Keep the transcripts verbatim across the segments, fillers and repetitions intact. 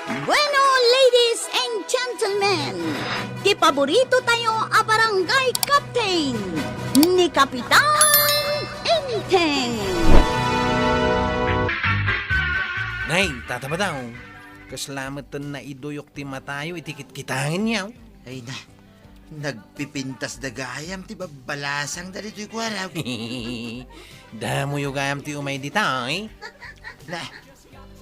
Bueno, ladies and gentlemen, ti paborito tayo a barangay captain, ni Kapitan Enteng. Nay, Tata Badong, kasla met ten naiduyok ti matayo iti kitkitangenyo. Ay na, nagpipintas da gayam ti babbalasang dagitoy kuarog. Damoyo gayam ti umay ditoy. Na,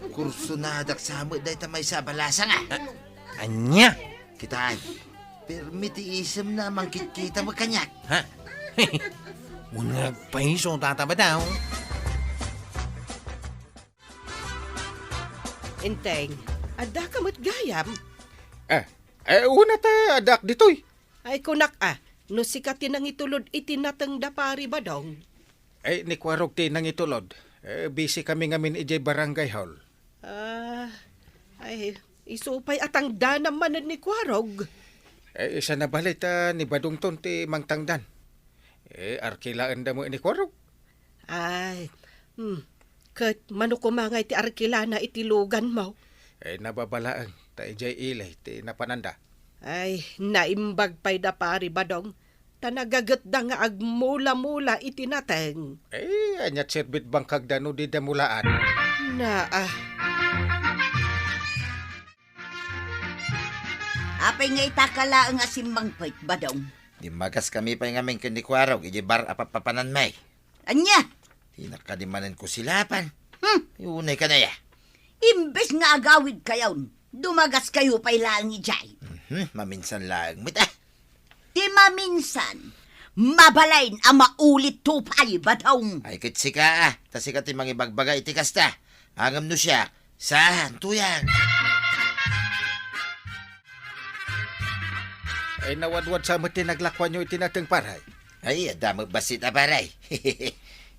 kursunadak sa met dayta maysa a balasang, a. A-, ania? Kitaem, permi ti isemna a mangkitkita met kaniak. Ha? Uneg pay isu, Tata Badong. Enteng, addaka met gayam? Eh, eh, una ta addak ditoy. Ay, kunak a, no sika ti nangitulod iti nateng da Pari Badong. Ay, ni Kuarog ti nangitulod. Eh, busy kami ngamin idiay barangay hall. Ah, ay, isu pay a tangdanam manen ni Kuarog. Eh, saan a bale ta ni Badongton ti mangtangdan. Eh, arkilaenda met ni Kuarog. Ay, hmm. Ket mano koma ngay ti arkilana iti luganmo? Eh, nababalaeng, ta idiay ili ti napananda. Ay, naimbag pay da Pari Badong, ta nagagetda nga agmula-mula iti nateng. Eh, ania't serbit bangkagda no dida mulaan? Naa. Apay nga itaka laeng a simmangpet, Badong? Dimmagas kami pay ngamin ken ni Kuarog idiay bar a papapananmi. Ania? Ti nakadi manen ko silapan. Hmm. Ay, unay ka na ya. Imbes nga agawid kayon, dumagas kayo pay laeng idiay. Mhm, maminsan laeng met, ah. Ti maminsan, mabalin a maulit to pay, Badong. Ay, ket sika, ah. Ta sika ti mangibagbaga iti kasta. Ngem no siak, saan, tuyang. Ay, nawadwad sa met ti naglakuanyo iti nateng, pare. Ay, adda met bassit a pare.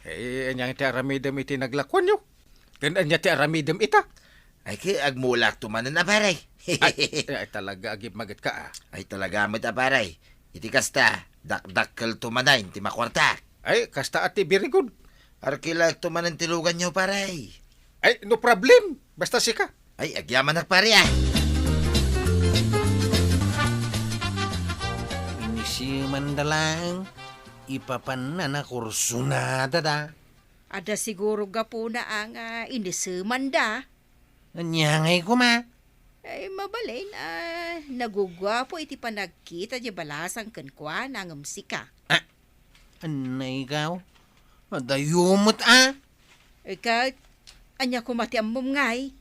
Eh, ania ti aramidem iti naglakuanyo? Ken ania ti aramidem ita? Ay, ket agmulak to manen a pare. Ay, ay, talaga, agimmaget ka, ah. Ay, talaga met a pare. Iti kasta, dakdakkel to manen ti makuartak. Ay, kasta a ti very good. Arkilaek to manen ti luganyo, pare. Ay, no problem. Basta sika. Ay, agyamanak, pare, ah. Inisemanda laeng, ipapanna na kursunada da. Adda siguro gapuna a nga inisemanda. Ania ngay koma? Ay, mabalin a naguguapo iti panagkita di balasang kenkuana ngem sika. Ah, anay ikaw? Adayo met a. Ikaw, ania koma ti ammom ngay?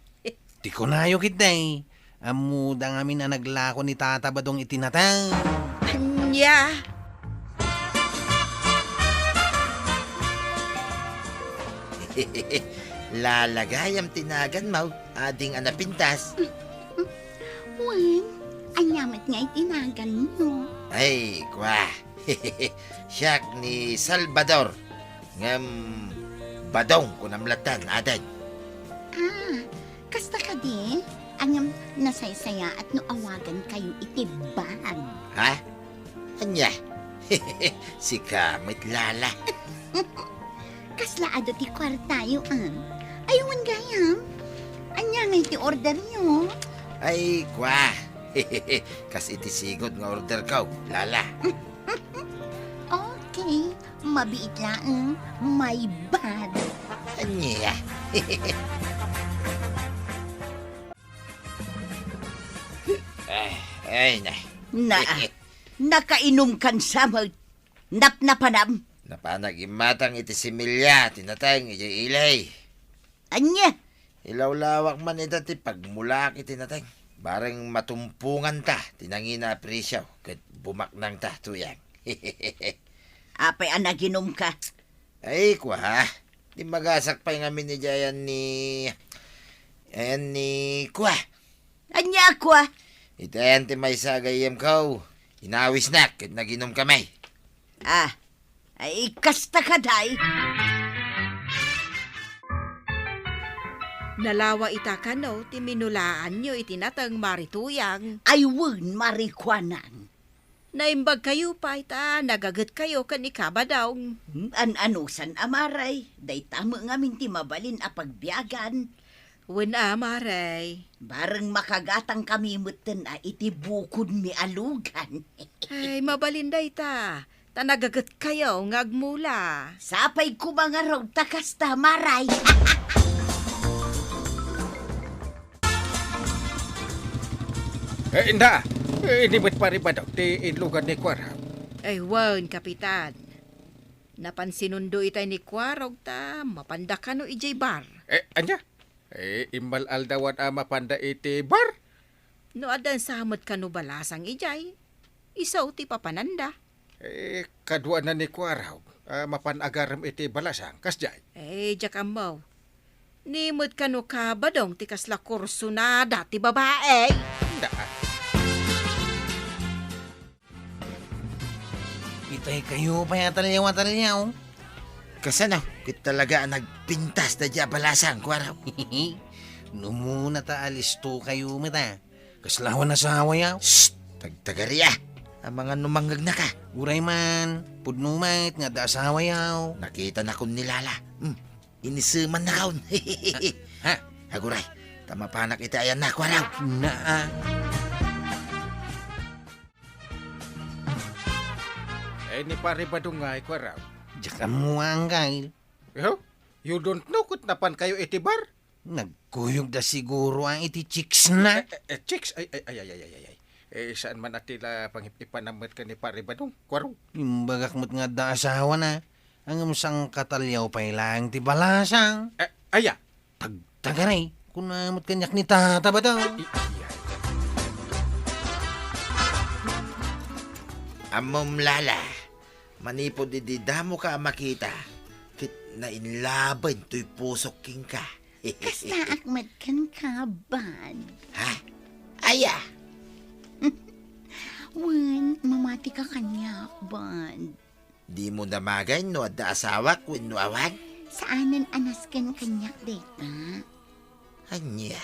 Ti kunayo ketdi, ammoda ngamin a naglako ni Tata Badong iti nateng. Ania? Lala gayam ti naganmo, ading a napintas. Wen, ania met ngay ti naganyo? Ay, kua. Siak ni Salvador. Ngem Badong kunam lattan, ading. Ah, kasta kadi? Ngem nasaysayaat no awagankayo iti bag. Ha? Ania? Sika met, Lala. Kasla adu ti kuartayo, ah. Ay, wen gayam. Ania ngay ti orderyo? Ay, kua. Kas iti sigud nga orderko, Lala. Okay, mabiit laeng, my bad. Ania? Ay, ay, na. Na, nakainom kan sa met. Napnapanam? Napanak immatang iti similya ti nateng idiay ili. Ania? Ilawlawak man ida ti pagmulaak iti nateng. Bareng matumponganta ti nangina a presio ket bumaknangta, tuyang. Apay a naginumka? Ay, kua. Dimmagasak pay ngamin idiay ayan ni, ayan ni, kua. Ania, kua? Iti ayan ti maysa a gayyemko. Inawisnak ket naginumkami. Ah, ay, kasta kadi? Nalawa ita kano ti minulaanyo iti nateng, Mari Tuyang? Ay wen, Mari Kuanang. Naimbagkayo pay ta nagagetkayo ken ni Kabadong. Hmm, an-anusan a Mari, dayta met ngamin ti mabalin a pagbiagan. Wen a, Maray. Bareng makagatangkami metten a iti bukodmi a lugan. Ay, mabalin dayta. Ta nagagetkayo nga agmula. Sapay koma ngarud ta kasta, Maray. Eh, inda! Eh, ini met Pari Badong ti inlugan ni Kuarog. Ay, wen, Kapitan. Napan sinundo itay ni Kuarog ta mapanda kano idiay bar. Eh, ania? Eh, immal-aldawan a mapanda iti bar? No adda sa met kano balasang idiay, isu ti papananda. Eh, kaduana ni Kuarog a mapan agarem iti balasang, kasdiay? Eh, diak ammo. Ni met kano ka, Badong, ti kasla kursunada ti babae? Daa. Itay kayo pay a talyaw a talyaw. Kasano? Ket talaga a nagpintas daydiay a balasang, Kuarog. No umuna ta alisto kayo met a. Kasla awan asawa yaw? Shh! Tagtagari a. Amangan no mangngegna ka. Uray man, pudno met nga adda asawa yaw. Nakitanakon ni Lala. Hmm. Iniseman na kaon. Ha? Aguray, ta mapanak iti ayanna, Kuarog. Naa. Eh, ni Pari Badong nga, Kuarog. Diak ammo, Anggal. Yo? You don't know ket napan kayo iti bar? Nagkuyogda siguro a iti chicks na. Eh, eh, eh, chicks? Ay, ay, ay, ay, ay, ay, ay. Eh, saan man a ti la pangip-ipanam met ken ni Pari Badong, Kuarog? Imbagak met nga adda asawa na. Ngem saan katalyaw pay laeng ti balasang. Eh, aya? Tagtagaray, kuna met kaniak ni Tata Badong. I-, iya, iya. Ammom, Lala, manipud idi damo ka a makita, ket nainlaben toy pusok kenka. Kastaak met kenka, Bad. Ha? Aya? Wen, mamati ka kaniak, Bad. Dimo damagay no adda asawak wenno awan? Saanen a nasken kaniak dayta. Ania?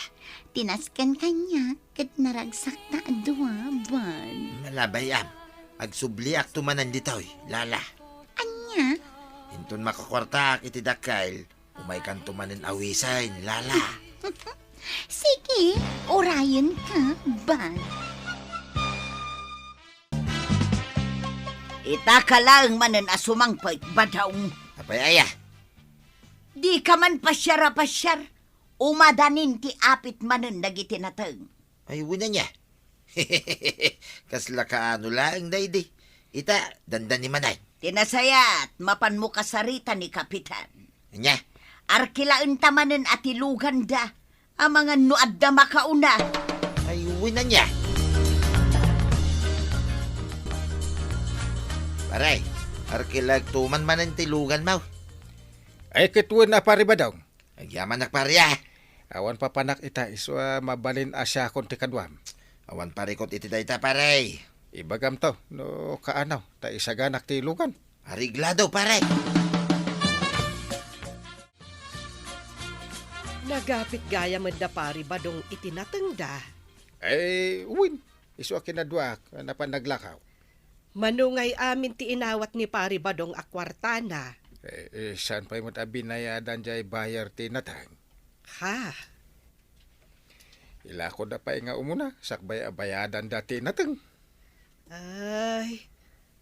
Ti nasken kaniak ket naragsakta a dua, Bad. Malabay am. Agsubliakto manen ditoy, Lala. Ania? Inton makakuartaak iti dakkel, umaykanto manen awisen, Lala. Sige, urayenka, Bad. Itaka laeng manen a sumangpet, Badong. Apay aya? Dika man pasiar a pasiar. Umadanin ti apit manen dagiti nateng. Ay, wen ania. Kasla kaano laeng daydi. Ita, dandani manen. Ti nasayaat, mapanmo kasarita ni Kapitan. Ania? Arkilaenta manen a ti luganda. Amangan no adda makauna. Ay, wen ania. Pare, arkilaekto man manen ti luganmo. Ay, ket wen a, Pare Badong. Agyamanak, pare, a. Awan papanak ita, isu a mabalin a siakon ti kaduam. Awan parikut iti dayta, pare. Ibagamto, no kaano, ta isaganak ti lugan. Areglado, pare. Nagapit gayam met da Pari Badong iti natengda. Eh, wen, isu a kinaduak, napan naglakaw. Mano ngay amin ti inawat ni Pari Badong a kuartana? Eh, eh, saan pay met a binayadan jay buyer ti nateng? Ha? Ilakoda pay nga umuna, sakbay a bayadanda ti nateng. Ay,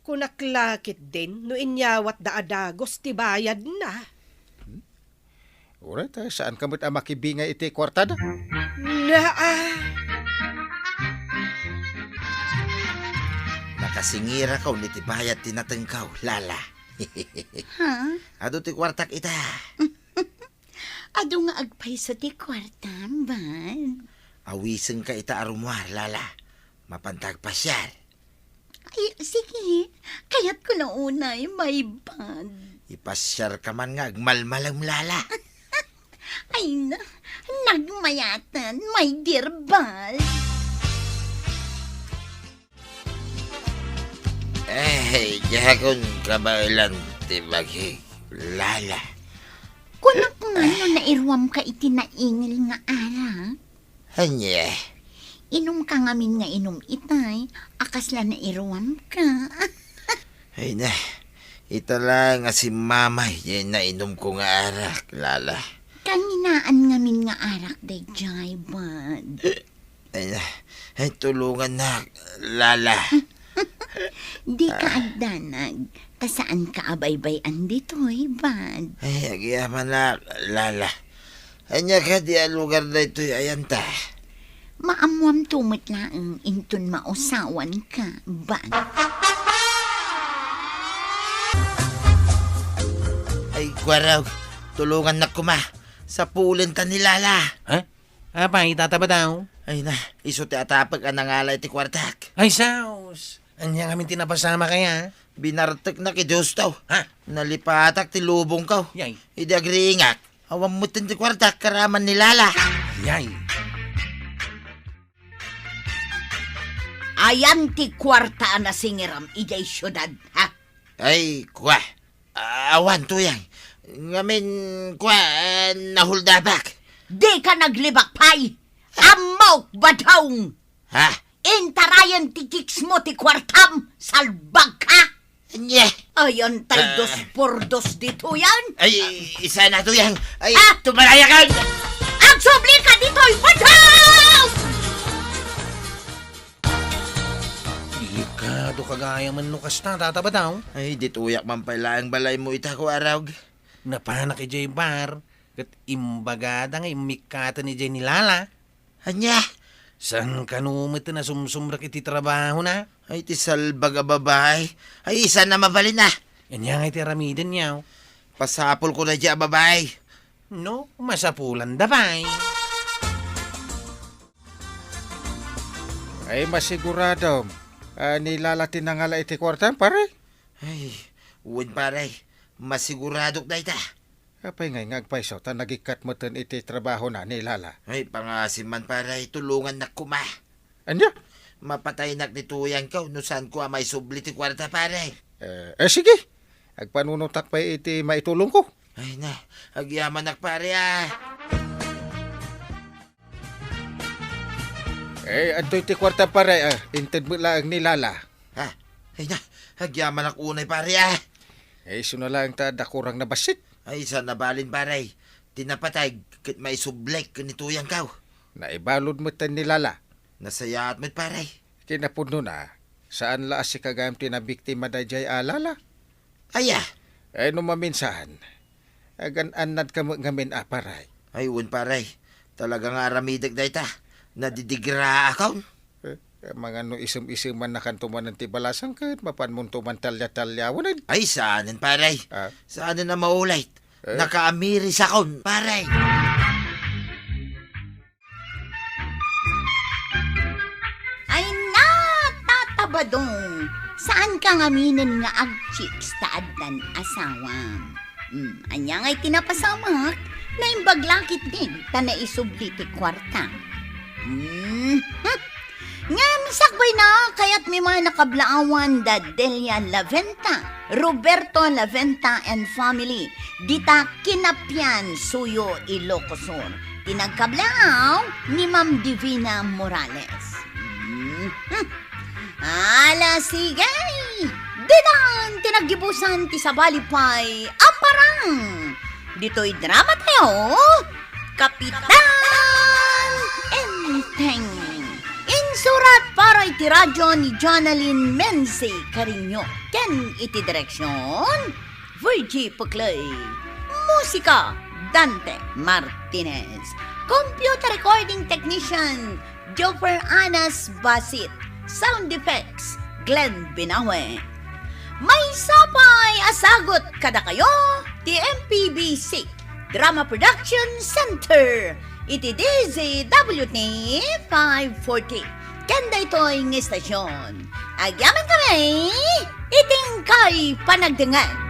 kunak la ketdin no inyawatda a dagus ti bayadna. Hmm? Uray ta, saanka met a makibingay iti kuartada? Naa! Nakasingirakon iti bayad ti natengko, Lala. Ha? Adu ti kuartak ita. Adu nga agpayso ti kuartam, Bad. Awisenka ita a rummuar, Lala. Mapanta agpasiar. Ay, sige. Kayatko na unay, my Bad. Ipasiarka man nga agmalmalem, Lala. Ay na, nagmayatan, my dear Bad. Eh, diakon kabaelan ti bagik, Lala. Kunak nga no nairuamka iti naingil nga arak? Ania? Inumka ngamin nga inum itay, a kasla nairuamka. Ay na, ita laeng a simmamay, diay nainumko nga arak, Lala. Kanginaan ngamin nga arak daydiay, bad. Ay, ay, tulungannak, Lala. Dika agdanag, ta saanka a baybay-an ditoy, bad. Ay, agyamanak, Lala. Ania kadi a lugar daytoy a yanta? Maammoamto met laeng inton mausawanka, bad. Ay, Kuarog, tulungannak koma. Sapulenta ni Lala. Ha? Apay, Tata Badaw? Ay na, isu ti atapek a nangala iti kuartak. Ay, saos! Ania ngamin ti napasamak aya? Binarteknak idi husto. Ha? Nalipatak ti lubongko. Yay. Idi agriingak, awan met ti kuartak karaman ni Lala. Yay. Ayan ti kuarta a nasingiram idiay siudad, ha? Ay, kua. Ah, awan, Tuyang. Ngamin, kua, ah, nahuldabak. Dika naglibak pay! Ammok, Badaw! Ha? Intarayan ti kiksmo ti kuartam, salbagka! Ania? Ayan tay Ah. dos por dos ditoyan. Ay, isa na, Tuyang. Ay, Ah! Tumalayakan! Agsublika ditoy, Badaw! Delikado kagayam no kasta, Tata Badaw. Ay, ditoyak man pay laeng balaymo ita, Kuarog. Napanak idiay bar, ket imbagada nga immikkaten idiay ni Lala. Ania? Saan kano met nasumsumrek iti trabahona? Ay, ti salbag a babai. Ay, saan a mabalin a? Ania nga iti aramidenyo? Pasapulko daydiay a babai. No, masapulanda pay. Ay, masiguradom a ni Lala ti nangala iti kuartam, pare? Ay, wen, pare. Masiguradok dayta. Apay ngay nga agpayso ta nagikkat metten iti trabahona ni Lala? Ay, pangasim man, pare. Tulongannak koma. Ania? Mapataynak ni Tuyangko no saanko a maisubli ti kuarta, pare. Eh, eh, sige. Agpanunotak pay iti maitulongko. Ay na, agyamanak, pare, ah. Eh, adtoy ti kuarta, pare, ah. Inted met laeng ni Lala. Ha? Ay na, agyamanak unay, pare, ah. Eh, isu na laeng ta adda kurang nabassit. Ay, saan a balin, pare. Ti napateg ket maisublik ken ni Tuyangko. Naibalud metten ni Lala. Nasayaat met, pare. Kinapudnona, saan la a sika gayam ti nabiktima daydiay a Lala? Aya? Eh, no maminsan, agan-annadka met ngamin a, pare. Ay, wen, pare. Talaga nga aramidek dayta. Nadidigraakon. Eh, mangano isem-isemannakanto manen ti balasang ket mapanmonto man talya-talyawanen. Ay, saanen, pare. Ah? Saanen a maulit. Eh? Nakaamirisakon, pare. Ay na, Tata Badong, saanka ngaminen nga agchicks ta addan asawam? Hmm, ania ngay ti napasamak? Naimbag la ketdi ta naisubli ti kuarta. Hmm, hmm. Ngem sakbayna, kayatmi man a kablaawan da Delia Laventa, Roberto Laventa and family, dita Kinapian, Suyo, Ilocos Sur, ti nagkablaaw ni Ma'am Divina Morales. Mhm. Ala, sige! Ditan ti naggibusan ti sabali pay a parang! Ditoy drama tayo, Kapitan Enteng. Insurat para iti radyo ni Jonalyn Menzi Cariño ken iti direksyon, Virgie Puclay. Musika, Dante Martinez. Computer recording technician, Joffer Anas Basit. Sound effects, Glenn Binawe. Maysa pay a sagut kadakayo ti M P B C Drama Production Center iti D Z W T five forty. Ken daytoy nga istasyon, agyamankami iti inkay panagdengngeg.